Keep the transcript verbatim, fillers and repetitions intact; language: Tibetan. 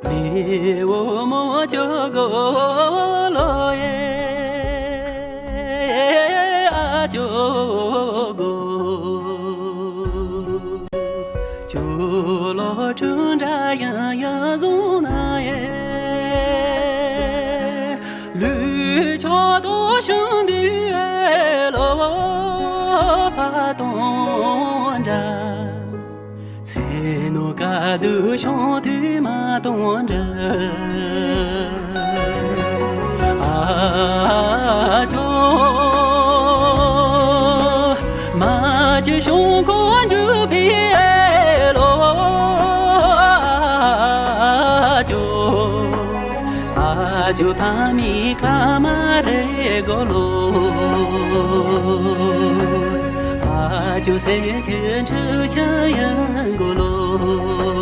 ལེའུ་མོ་ཅོག་གོ་ལོ་ཡེ་ཨ་ཅོག་གོ། ཅོག་ལོ་ཁྲུན་འདྲ་ཡང་ཡང་བཟུང་ན་ཡེ། ལུས་ཆགས་དོ་ཤིང་འདུས་ལོ་ཕ་དང་འདྲ། ཚེ་ནོ་ཀ་དུ་ཤོང་དུས་མ་གཏོང་འདྲ། ཨ་ཅོ། མ་ཅི་ཤོང་ཁོ་འཇུ་བི་ལོ། ཨ་ཅོ། ཨ་ཅོ་ཕ་མི་ཁ་མ་རེ་གོ་ལོ། ཨ་ཅོ་སེ་ཆེ་ཆུ་ཁྱ་ཡང་གོ་ལོ།